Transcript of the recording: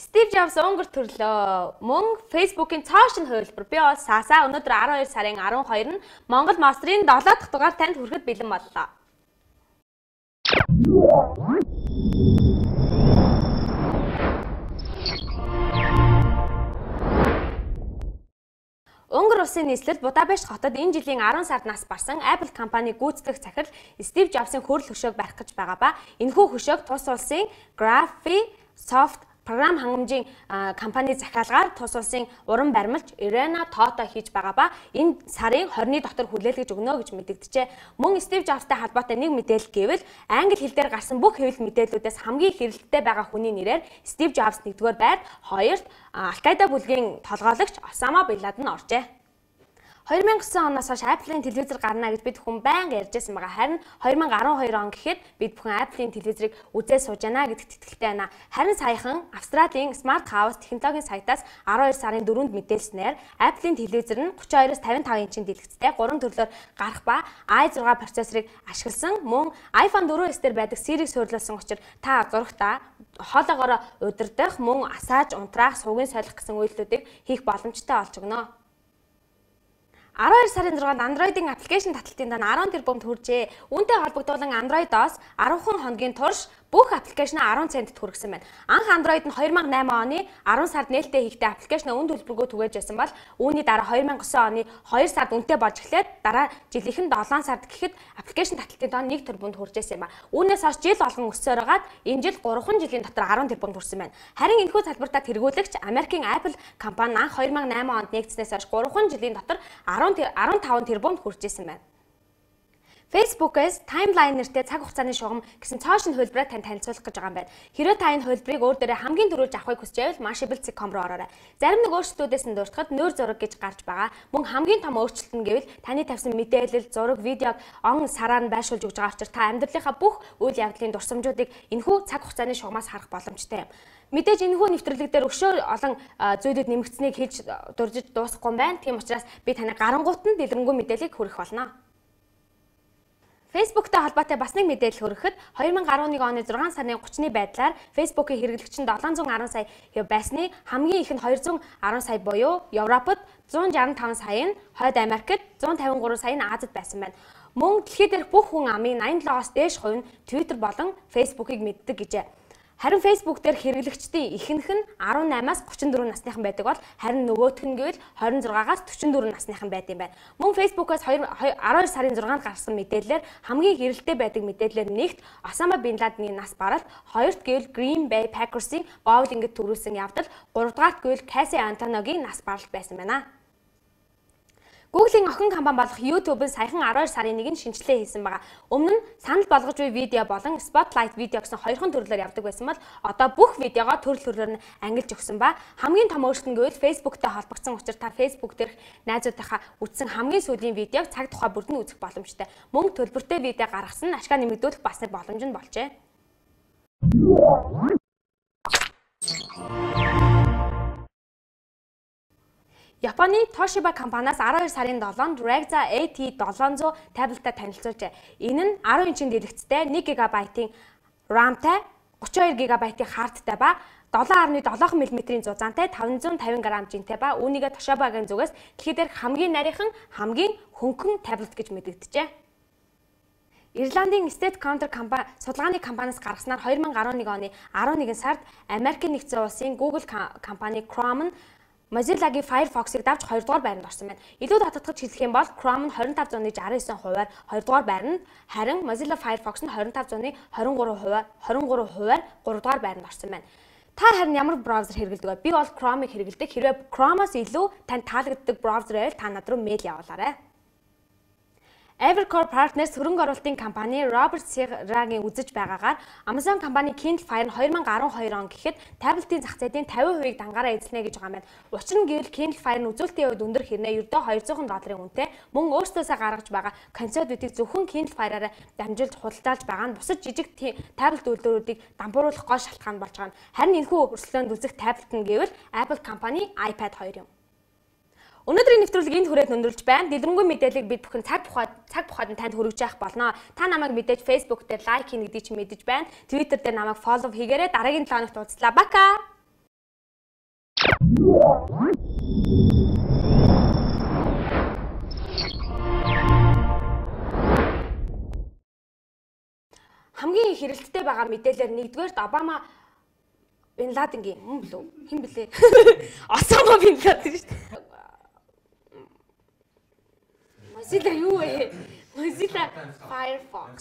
Стив Джобс Унгар төрлөө. Мөн Facebook-ийн цоо шинэ хувилбар. Би бол Саасаа өнөөдөр 12 сарын 12-нд Монгол Мастрын 7 дахь дугаар танд хүрэхэд бэлэн боллоо. Унгар улсын нийслэл Будапешт хотод энэ жилийн 10 сард нас барсан Apple компани гүйцэтгэх захирал Стив Джобсын хөрөл хөшөөг барих гэж байгаа ба энэхүү хөшөөг тус улсын Graphisoft програм хангамжийн компани захиалгаар тус улсын уран баримлч Ирена Тото хийж байгаа ба энэ сарын 20-ны дотор хүлээлгэж өгнө гэж мэдэгджээ. Мөн Стив Джобстай холбоотой нэг мэдээлэл гэвэл англи хэл дээр гарсан бүх хэвлэл мэдээллүүдээс хамгийн хэрэгэлттэй байгаа хүний нэрээр Стив Джобс 1-р байр, 2-т Аль-Каида бүлгийн толгойлогч Осама бин Ладен оржээ. 2009 оноос хойш Apple-ийн телевизэр гарна гэж бид хүн байнга ярьж байсан байгаа. Харин 2012 он гэхэд бид бүхэн Apple-ийн телевизэрийг үзээ сууж яана гэдэгт итгэлтэй байна. Харин саяхан Австралийн Smart House технологийн сайтаас 12 сарын 4-нд мэдээлснээр Apple-ийн телевизэр нь 32-оос 55 инчийн дэлгэцтэй 3 төрлөөр гарах ба i6 процессорыг ашигласан, мөн iPhone 4S дээр байдаг Siri-г суйрлуулсан учраас та зурагтаа хоолоогоороо удирдах, мөн асааж, унтраах, сувгийн солих гэсэн үйлдэлүүдийг хийх боломжтой болж өгнө. 12 сарын 6-нд Android-ийн аппликейшн таталтын дан 10 тэрбумд хүржээ. Үүнтэй холбогдуулан Android-оос 10 хоногийн турш бүх аппликейшнаа 10 центд хүргэсэн байна. Анх Android нь 2008 оны 10 сард нээлттэй хийхдээ аппликейшнаа үн төлбөргүй түгээж байсан бол үүний дараа 2009 оны 2 сард үнэтэй болж эхлээд дараа жилийнх нь 7 сард гэхэд аппликейшн таталтын тоо 1 тэрбумд хүржээсэн юм ба. Үүнээс хойш жил болгон өссөөр байгаад энэ жил 3 жилийн дотор 10 тэрбумд хүрсэн байна. Харин энэхүү салбартаа тэргүүлэгч Америкийн Apple компани анх 2008 онд нэгдснээс хойш 3 жилийн дотор 15 тэрбумд хүрчээсэн байна. Facebook-ээс timeline нэртэй цаг хугацааны шугам гэсэн цоо шинэ хувилбараа танд танилцуулах гэж байгаа юм байна. Хэрвээ та энэ хувилбарыг өөр дээрээ хамгийн түрүүлж авахыг хүсч байвал mashable.com руу ороорой. Зарим нэг өөрчлөлтүүдээс нь дурдахад нүүр зураг гэж гарч байгаа. Мөн хамгийн том өөрчлөлт нь гэвэл таны тавьсан мэдээлэл, зураг, видеог он сараар нь байршуулж өгч байгаа учраас та амьдралынхаа бүх үйл явдлын дурсамжуудыг энэхүү цаг хугацааны шугамаас харах боломжтой юм. Мэдээж энэхүү нэвтрүүлэг дээр өшөө олон зүйлүүд нэмэгдсэнийг хэлж дурдж дуусахгүй юм байна. Тийм учраас би таны гарангуут нь дэлгэрэнгүй мэдээллийг хүргэх болно. Facebook-тай холбоотой бас нэг мэдээлэл хүргэхэд 2011 оны 6 сарын 30-ны байдлаар Facebook-ийн хэрэглэгч нь 710 сая байсны хамгийн их нь 210 сая буюу Европод, 165 сая нь Хойд Америкт, 153 сая нь Азид байсан байна. Мөн дэлхий дээрх бүх хүн амын 87-оос дээш хувь нь Twitter болон Facebook-ыг мэддэг гэжээ. Харин Facebook дээр хэрэглэгчдийн ихэнх нь 18-аас 34 насныхан байдаг бол харин нөгөөх нь гэвэл 26-аас 44 насныхан байд юм байна. Мөн Facebook-аас 12 сарын 6-нд гарсан мэдээллээр хамгийн эрэлттэй байдаг мэдээллээр нэгт Осама бин Ладены нас баралт, хоёрт гэвэл Green Bay Packers-ийн боулингд төрүүлсэн явдал, гуравдугаарт гэвэл Casey Antonio-гийн нас баралт байсан байна. Google-ийн охин компани болох YouTube нь саяхан 12 сарын 1-нд шинжилгээ хийсэн байгаа. Өмнө нь санал болгож буй видео болон Spotlight видео гэсэн хоёрхан төрлөөр явдаг байсан бол одоо бүх видеогоо төрөл төрлөөр нь ангилж өгсөн ба хамгийн том өөрчлөлт нь гэвэл Facebook-тэй холбогдсон учраас та Facebook дээрх найзуудынхаа үзсэн хамгийн сүүлийн видеог цаг тухай бүрд нь үзэх боломжтой. Мөн төлбөртэй видео гаргасан нь ашгаа нэмэгдүүлэх бас нэг боломж нь болжээ. Японы Toshiba компаниас 12 сарын 7-нд Regza AT700 таблетаа танилцуулжээ. Энэ нь 10 инчийн дэлгэцтэй 1 ГБ-ийн RAM-тай, 32 ГБ-ийн хардтай ба 7.7 мм-ийн зузаантай 550 г жинтэй ба үүнийгээ Toshiba-гийн зүгээс дэлхий дээрх хамгийн нарийнхан, хамгийн хөнгөн таблет гэж мэдэгджээ. Ирландын State Counter компани судалгааны компаниас гаргаснаар 2011 оны 11 сард Америкийн нэгдсэн улсын Google компани Chrome нь Mozilla-гийн Firefox-ыг давж 2 дугаар байранд орсон байна. Илүү татгаж хэлэх юм бол Chrome нь 25.69%-аар 2 дугаар байранд, харин Mozilla Firefox нь 25.23%-аар 3 дугаар байранд орсон байна. Та харин ямар браузер хэрэглэдэг вэ? Би бол Chrome-ыг хэрэглэдэг. Хэрвээ Chrome-оос илүү танд таалагддаг браузер байвал та над руу мэйл явуулаарай. Evercore Partners хөрөнгө оруулалтын компани Роберт Сирагийн үзэж байгаагаар Amazon компани Kindle Fire нь 2012 он гэхэд таблетын зах зээлийн 50%-ийг дангаараа эзэлнэ гэж байгаа юм байна. Учир нь гэвэл Kindle Fire нь үзүүлэлтийн хувьд өндөр хэрнээ ердөө $200 үнэтэй мөн өөрсдөөсөө гаргаж байгаа концептүүдийг зөвхөн Kindle Fire-аараа дамжуулж худалдаалж байгаа нь бусад жижиг таблет үйлдвэрүүдийг дампууруулах гол шалтгаан болж байгаа юм. Харин энэхүү өрсөлдөөнд үзэх таблет нь гэвэл Apple компани iPad 2 юм. Өнөөдрийн нэвтрүүлэг энд хүрээд өндөрлөж байна. Дэлгэрэнгүй мэдээллийг бид бүхэн цаг тухайд нь танд хүргэж явах болно. Та намайг мэдээж Facebook дээр лайк хийнэ гэдгийг чинь мэдэж байна. Twitter дээр намайг follow хийгээрэй. Дараагийн 7 хоногт уулзлаа. Бака. Хамгийн их хэрэлттэй байгаа мэдээлэлээр нэгдүгээрт Обама Бин Ладенгийн мөн билүү? Хэн блэ? Осама Бин Ладен шүү дээ. Mozilla юу вэ? Mozilla Firefox.